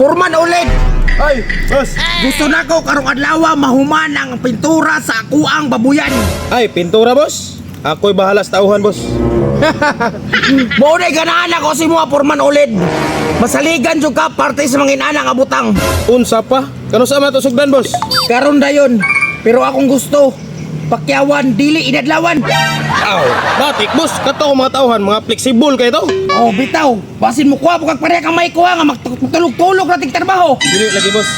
Purman ulit. Ay, boss. Gusto na ko karong adlaw mahuman ang pintura sa akuang babuyan. Ay, pintura, boss. Ako'y bahala sa tauhan, boss. Mao na ganahan ako si mga Purman ulit. Masaligan jud ka parte sa mga inana nga butang. Unsa pa? Kano sa man to sugdan, boss? Karon dayon. Pero akong gusto pakyawan dili inadlawan. Aw, batik, boss. Kato ko mga tauhan, mga flexible kay to. Oh, bitaw. Basin mo kuha kag pareha kang may kuha nga magtulog-tulog na tig trabaho. Dili lagi, boss.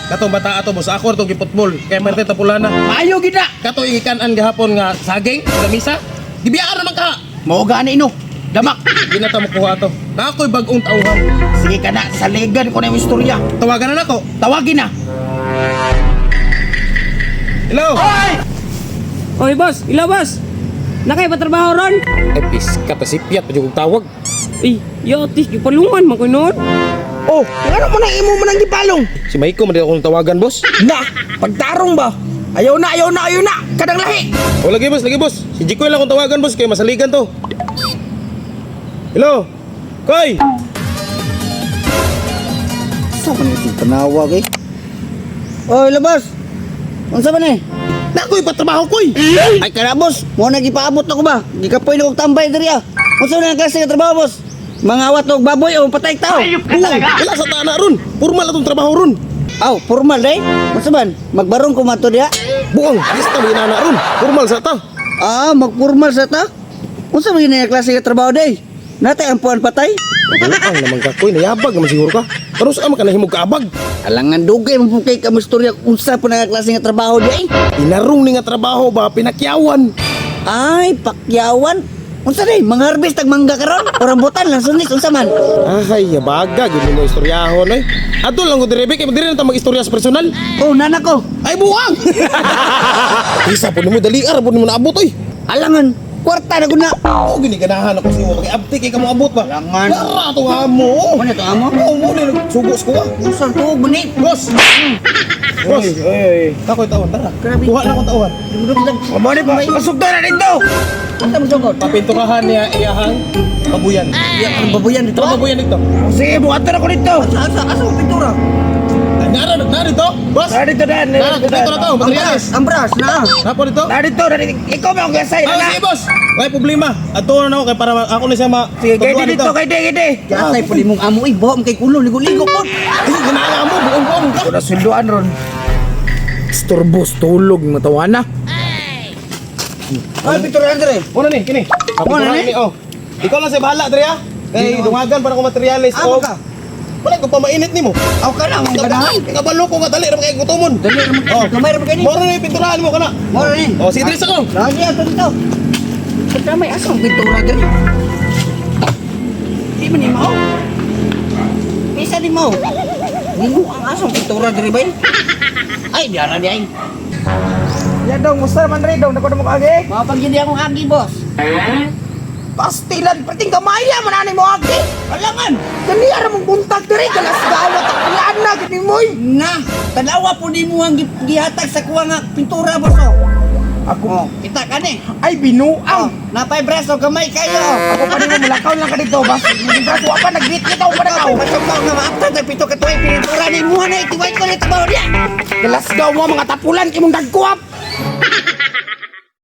Katong bata ato, boss. Ako to giputbol. Kay merte tapulana. Maayo gid na. Kato ikan-an gahapon nga saging, lamisa. Gibiyaan naman ka. Mao gani no. Damak. Di na ta makuha ato. Na ako'y bagong tauhan. Sige ka na, saligan ko na yung istorya. Tawagan na nako. Tawagin na. Hello. Oy, boss, ila boss. Nakay pa trabaho ron? Ay, piska ta sipyat pa jud kong tawag. Ay, yati, gipalungan man ko noon. Oh, ano mo nang imo mo nang gipalong? Si Maiko man di akong tawagan, boss. Na, pagtarong ba? Ayaw na, ayaw na, ayaw na. Kadang lahi. O lagi boss, lagi boss. Si Jikoy lang akong tawagan, boss, kay masaligan to. Hello. Koy. Sa man itong panawag eh. Oy, labas! Unsa man eh? Nakoy patrabaho koy. Ay kana boss, mo na gipaabot na ko ba? Gikapoy na kog tambay diri ah. Unsa man ang klase nga trabaho, boss? Mangawat og baboy o patay tao? Buwang, wala sa tana ron. Formal atong trabaho ron. Aw, formal day. Unsa man? Magbarong ko mato diha. Buwang, lista mo inana ron. Formal sa ta. Ah, magformal sa ta. Unsa man gini nga klase nga trabaho day? Natay ang puan patay. Buwang naman ka koy, nayabag naman siguro ka. Pero sa man ka nahimog kaabag. Alangan dugay man pud kay ka mo istorya unsa pa na nga klase nga trabaho day. Inarong ni nga trabaho ba pinakyawan. Ay, pakyawan. Unsa day? Mangharvest tag mangga karon? O rambutan lang sunis unsa man? Ay, yabaga gid mo istoryahon oy. Ato lang ko dire kay dire na ta mag-istorya sa personal. Oh, nana ko. Ay buwang. Isa po nimo dali ar po nimo naabot oy. Alangan, kwarta na guna. Oh, gini ganahan ako sa imo pag-abti kay kamo abot ba. Alangan. Dara to amo. Ano to amo? Oo, mo ni sugo sa kuha. Unsa to guni? Boss. Boss. Oy, Ako'y tauhan, tara. Grabe. Kuha na akong tauhan. Mo ni pasok na dito. Unsa mo sugod? Papinturahan niya iyahang babuyan. Iya ang babuyan dito. Ito babuyan dito. Sige, buhaton ako dito. Asa asa asa ang pintura? Nara, nara dito. Boss. Nara dito dan. Nara, dito na to, Ang brush, materials. ang brush na. Napo dito. Nara dito, nara dito. Ikaw ba ang gasay Ah, na? sige, boss. Wala problema. Ato na ako kay para ako na siya ma. Sige, kay tutuan dito, kay di, Yatay pud imong amo eh, buhok kay kulo ligo-ligo pod. Ay, ginanga mo, buong-buong ka. Wala sunduan ron. Sturbos tulog matawa na. Ay, pintura Andre. Una ni, kini. Papinturahan Una ni? ni, oh. Ikaw lang sa bahala, Dre, ah. Kay dungagan para ko materyales Amo o. ka. Wala ko pa mainit nimo. Aw ka na, mong ganahan. Kabalo ko nga dali ra kay gutomon. Dali ra man Oh. gamay ra man kani. Moro na yung pinturahan mo kana. Moro ni. Oh, si Idris ako. Lagi ato dito. Pagkamay asa ang pintura diri. Di man ni mao. Bisa ni mao. Nimo ang asong pintura diri bay. Ay, diara di ay. Ya dong, musta man rin dong, nako mo kagi. Mao pag yun akong agi, boss. Pastilan, perting gamaya man ani mo agi. Alangan. Kani ara mong buntag diri galas gawat ang pilaan na gini moy. Na, tanawa po ni mo ang gihatag sa kuha nga pintura, boss. Oh. Ako Oh, kita ka ni. ay binuang. Oh, napay braso gamay kayo. Ako pa nimo mulakaw lang ka dito, bas. Bas wa pa nagbit kita pa Ikaw, nakaw. masumpaw nga maapta tag pito ka tuig pintura ni mo na itiway ko ni trabaho niya. Galas gaw mo mga tapulan kay mong dagkuap.